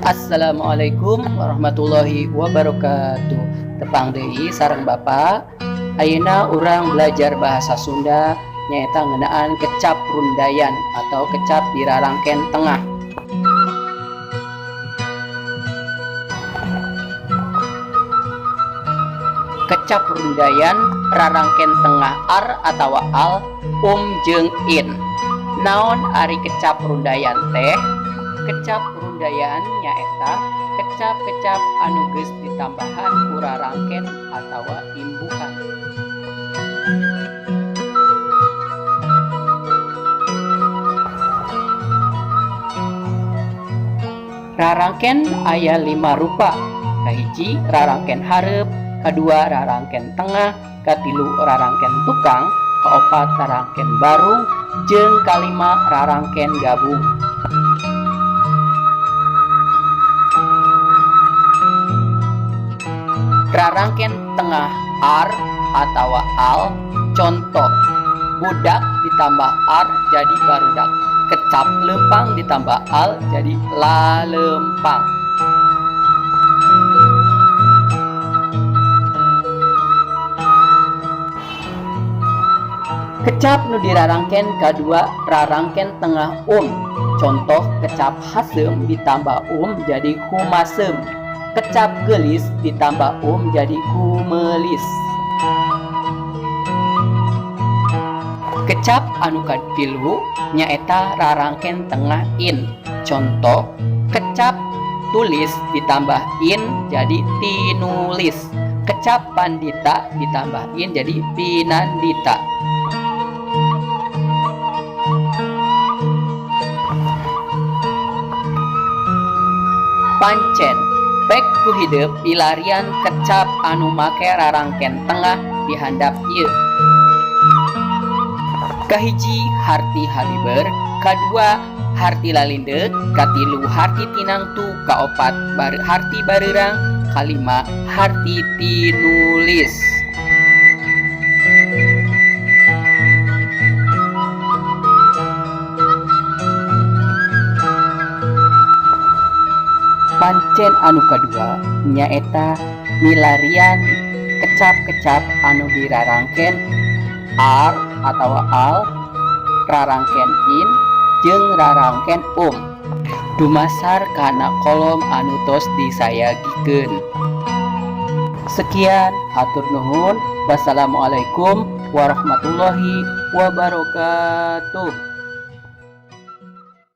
Assalamualaikum warahmatullahi wabarakatuh. Tepang deui sareng Bapak. Ayeuna urang belajar bahasa Sunda, nyaeta ngeunaan kecap rundayan atau kecap di rarangken tengah. Kecap rundayan rarangken tengah ar atawa al, um jeung in. Naon ari kecap rundayan teh? Kecap rundayan nyaeta kecap-kecap anu geus ditambahan ku rarangken atawa imbuhan. Rarangken aya 5 rupa. Kahiji, rarangken hareup, kadua rarangken tengah, katilu rarangken tukang, kaopat rarangken barung, jeung kalima rarangken gabung. Rarangken tengah ar atawa al, contoh budak ditambah ar jadi barudak, kecap lempang ditambah al jadi lalempang. Kecap nu dirarangken kadua rarangken tengah um, contoh kecap haseum ditambah um jadi humaseum, kecap geulis ditambah um jadi kumelis. Kecap anu katilu nyaeta rarangken tengah in, contoh kecap tulis ditambah in jadi tinulis, kecap pandita ditambah in jadi pinandita. Pancen pek ku hidep pilarian kecap anu make rarangken tengah di handap ieu. Kahiji harti haliber, kadua harti lalindeuk, katilu harti tinangtu, kaopat harti bareurang, kalima harti tinulis. Pancen anu kadua nyaeta milarian kecap-kecap anu dirarangken ar atawa al, rarangken in, jeung rarangken um. Dumasar kana kolom anu tos disayagikeun. Sekian, hatur nuhun. Wassalamualaikum warahmatullahi wabarakatuh.